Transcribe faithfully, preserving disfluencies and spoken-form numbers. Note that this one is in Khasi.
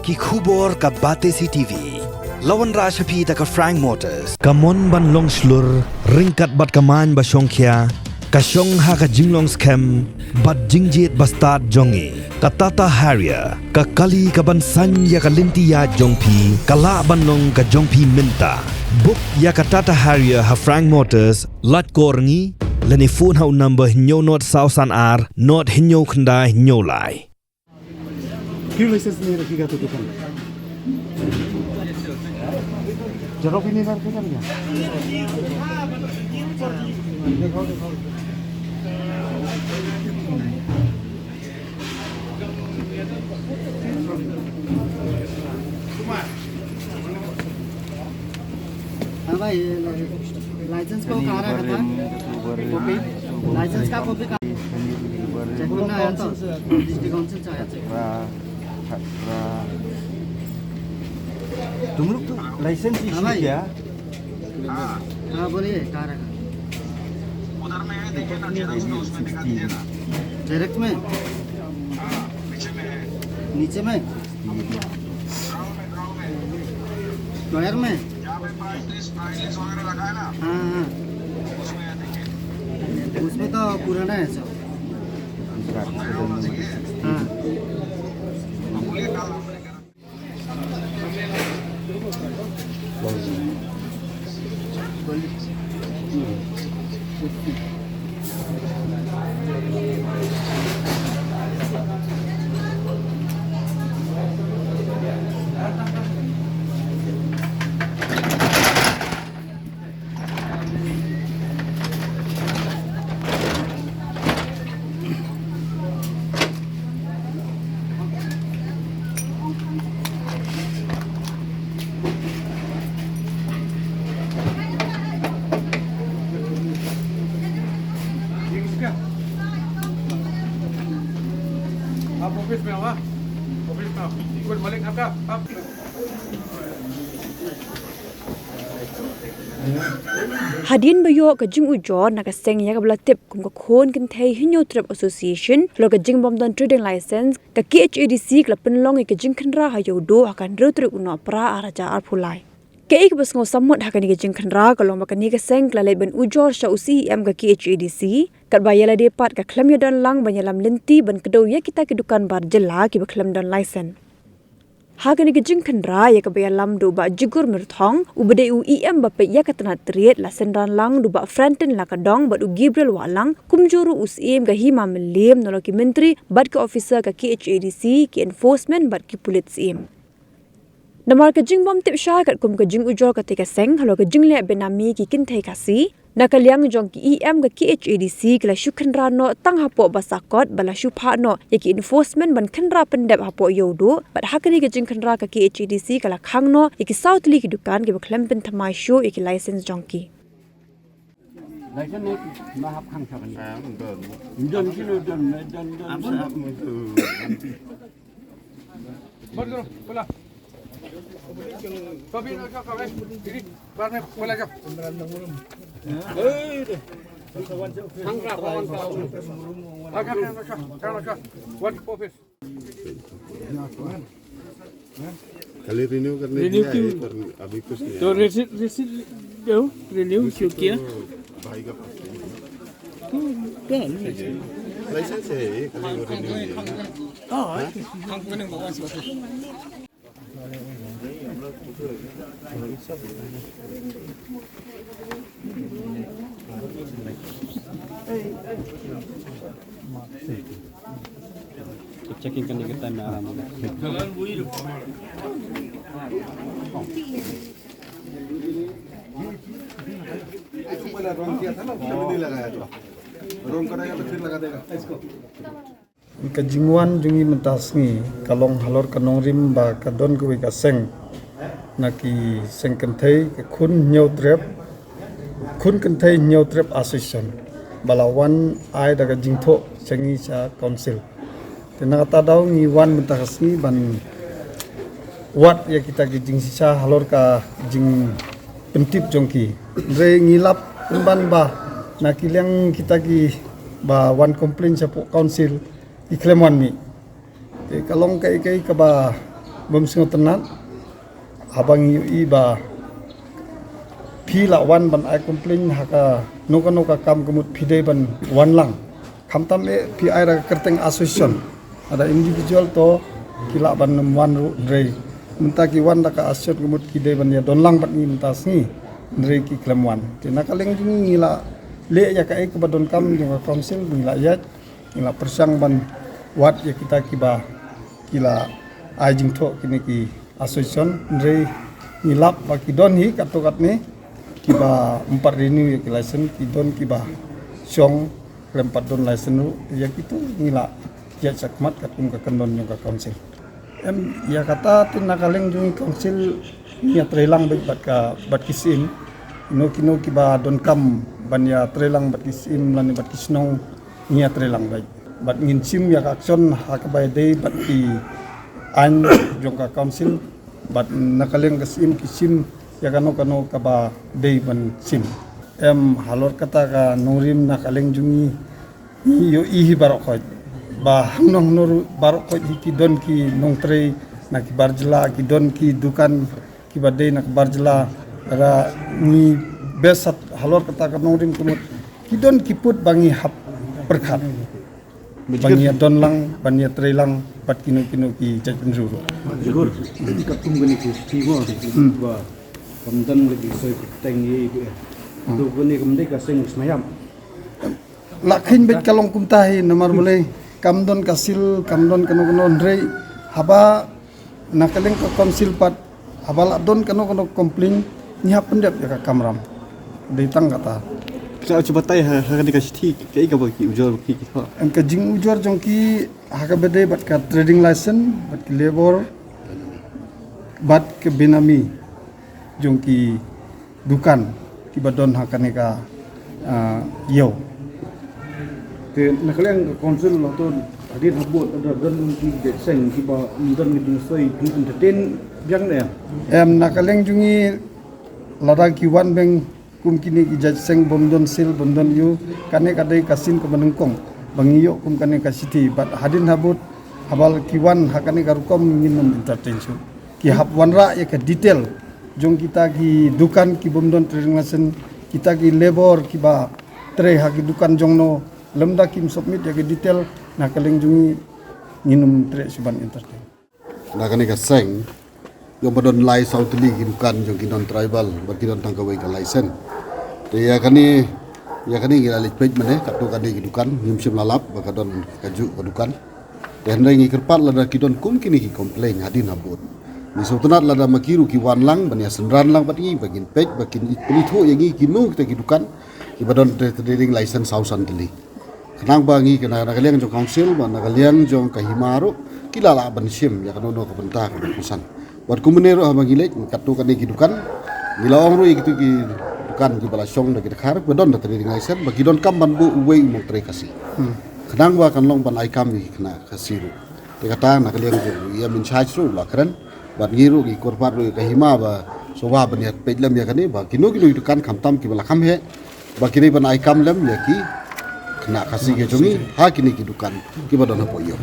Ki khubor ka Batesi T V. La wanrah sha phi da ka Frank Motors. Ka mon ban long shlur, ryngkat bad ka main ba shongkhia, ka shong ha ka jinglong skhem bad jingjied ba stad jong ngi. Ka Tata Harrier, ka kali ka ban saiñ ïa ka lynti ïaid jong phi, ka lah ban long ka jong phi mynta. Book ïa ka Tata Harrier ha Frank Motors, lait kor ngi, lane phone ha u number hynñiew nod saw san ar, nod hynñiew khyndai hynñiew lai. क्यों लाइसेंस नहीं रखेगा तो दुकान? जरा भी नहीं रखेगा क्या? हाँ भाई, ये लाइसेंस को कहाँ रखा था? कॉपी? लाइसेंस का कॉपी कहाँ? चेक करना आया था। डिस्ट्रिक्ट काउंसिल से आया था। तुम लोग तो लाइसेंस हाँ इशू भाई। किया? हाँ, बोलिए, कहाँ रखा? उधर में है, देखिए ना, जेरोक्स में उसमें दिखा दीजिए ना। जेरोक्स में? हाँ, पीछे में है। नीचे में? ये भी। ड्रावर में, ड्रावर में। ड्रावर में? यहाँ पे प्राइस लिस्ट, प्राइस लिस्ट वगैरह रखा है ना? हाँ, हाँ। उसमें है, देखिए। उसमें तो पुराना है सब। हाँ। आप ऑफिस में आओ, हाँ। ऑफिस में आओ। एक मिनट, मालिक, आपका, आप Hadien ba ïoh ka jingujor na ka seng ïa kaba la tip kum ka Khun Kynthei Hynñiewtrep Association halor ka jingbym don trading license, ka K H A D C ka la pynlong ïa ka jingkhynra ha Ïewduh ha ka hynriew tarik u Nohprah arhajar arphew lai. Kaei kaba sngewsih mut ha kane ka jingkhynra ka long ba kane ka seng ka la leit ban ujor sha u C E M ka K H A D C, katba ïa lade pat ka khlem ïadon lang ban ïalam lynti ban kdew ïa kita ki dukan bar jylla kiba khlem don license. Ha kane ka jingkhynra ïa kaba ïalam da u Bah Jigur Myrthong, uba dei u E M ba peit ïa ka tnat trade, la synran lang da u Bah Frantin Lakadong bad u Gabriel Wahlang, kumjuh ruh u Syiem ka Hima Mylliem, nalor ki myntri bad ki officer ka K H A D C, ki enforcement bad ki pulit Syiem. Namar ka jingbym tip shai katkum ka jingujor kata ka seng halor ka jingleh benami ki kynthei Khasi, na ka liang jong ki E M ka K H A D C ki la shu khynra noh tang hapoh Basakot bad la shu phah noh ïa ki enforcement ban khynra pyndep hapoh Ïewduh, bad ha kane ka jingkhynra ka K H A D C ka la khang noh ïa ki saw tylli ki dukan kiba khlem pynthymmai shuh ïa ki license jong ki. License ne ma hap khang sa kane. Don ki no don, don, don. बंद करो, खोला। तो अभी लड़का कब है? दीदी, बाद में खोला जाओ। ए, दे। खाली रिन्यू करने रिन्यू दिया है, क्यों? पर अभी कुछ नहीं तो आया। रिसीट, रिसीट दो, रिन्यू क्यों किया? भाई का पास है। तो क्या है? लाइसेंस है, ये खाली वो रिन्यू नहीं है। हाँ। चेकिंग करने के टाइम में आराम होगा। पहले रॉन्ग किया था ना, उसमें नहीं लगाया था। रॉन्ग करेगा तो फिर लगा देगा। इसको। Ka jingwan jong ngi mynta sngi ka long halor ka nongrim ba ka don kawei ka seng na ki seng kynthei, ka Khun Hynñiewtrep, Khun Kynthei Hynñiewtrep Association, ba la wan ai da ka jingthoh sha ngi sha council. Te na kata daw ngi wan mynta ka sngi ban wad ïa kita ki jingshisha halor ka jingpyntip jong ki. Hynrei ngi lap pynban ba na ki liang kita kiba wan complain shapoh council ki khlem wan mih. Te ka long kaei kaei kaba bym sngewtynnat haba ngi ïohi ba phi la wan ban ai complain ha kano kano ka kam ka mut phi dei ban wan lang. Khamtam eh phi ai da ka kyrteng association. Lada individual to ki lah ban nym wan ruh, hynrei mynta ki wan da ka association ka mut ki dei ban ïa don lang bad ngi mynta sngi, hynrei ki khlem wan. Te na ka liang jong ngi, ngi la leh ïa kaei kaba donkam jong ka council, ngi la ïaid, ngi la pyrshang ban wad ïa kita kiba ki la ai jingthoh kine ki association, hynrei ngi lap ba ki don hi katto katne kiba ym pat renew ïa ki license, ki don kiba shong khlem pat don license ruh. Ïa kitu ngi la ïaid shakhmat katkum ka kyndon jong ka council. Em, ïa kata te na ka liang jong council ngi ïa trei lang beit bad ka, bad ki syiem. Kino kino kiba donkam ban ïa trei lang bad ki syiem lane bad ki shnong, ngi ïa trei lang beit. Bad ngin shim ïa ka action ha kaba ïadei bad ki aiñ jong ka council. Bad na ka liang ka syiem ki shim ïa kano kano kaba dei ban shim. Em, halor kata ka nongrim na ka liang jong ngi, ngi ïohi hi baroh khoit ba hangno hangno ruh baroh khoit hi ki don ki nongtrei na ki bar jylla, ki don ki dukan kiba dei na ki bar jylla. Ra ngi best halor kata ka nongrim ka mut ki don ki pud ba ngi hap pyrkhat ba ngi ïa don lang, ba ngi ïa trei lang bad kino kino ki jaitbynriew ruh. Jur, katkum kane ka shithi ba kam don la ki soi kyrteng ïa i. To kane kam dei ka seng sniap. La kheiñ beit ka long kumta hi namar balei kam don ka seal, kam don kano kano, hynrei haba na ka liang ka council pat haba la don kano kano complain ngi hap pyndep ïa ka kamram. Dei tang kata. Ka u batai ha, ha kane ka shithi kaei kaba ki ujor ki ki thoh. Em, ka jingujor jong ki ha kaba dei bad ka trading license, bad ki labour, bad ka benami jong ki dukan kiba don ha kane ka, ah, ïew. Te na ka liang ka council la to hadien habud lada don ki jait seng kiba don ki jingsoi phi entertain biang ne? Em, na ka liang jong ngi lada ki wan beng kum kine ki jait seng bym don seal bym don ïew, kane ka dei ka sien kaba nyngkong ba ngi ïoh kum kane ka shithi. Bad hadien habud haba ki wan ha kane ka rukom ngin ym entertain shuh. Ki hap wanrah ïa ka detail jong kita ki dukan ki bym don trading license, kita ki labour kiba trei ha ki dukan jong no, lymda kim submit ïa ki detail, na ka liang jong ngi ngin ym treh shuh ban entertain. Na kane ka seng jong ba don lai saw tylli ki dukan jong ki non tribal bad ki don tang kawei ka license. Te ïa kane, ïa kane ngi la leit peit mynne katto katne ki dukan, ngim shym la lap ba ka don kajuh ka dukan. Te hynrei ngi kyrpad lada ki don kum kine ki complain hadien habud, ngi sngewtynnat lada ma ki ruh ki wan lang ban ïa synran lang bad ngi ba ngin peit ba kin pynithuh ïa ngi kino kita ki dukan kiba don trading license saw san tylli. Khnang ba ngi kane na ka liang jong council bad na ka liang jong ka hima ruh ki la lah ban shim ïa kano kano ka bynta kaba kongsan. Bad kumne ruh haba ngi leit katto katne ki dukan, ngi la ong ruh ïa kitu ki dukan kiba la shong da ki dkhar ba don da trading license ba ki donkam ban buh uwei u nongtrei Khasi. Khnang ba kan long ban ai kam ïa ki khynnah Khasi ruh. Te kata na ka liang jong u E M in charge ruh u la kren bad ngi ruh ngi kyrpad ruh ïa ka hima ba shuwa ban ïa peit lem ïa kane ba kino kino ki dukan khamtam kiba la kham heh ba ki dei ban ai kam lem ïa ki khynnah Khasi ki jong ngi ha kine ki dukan kiba don hapoh ïew.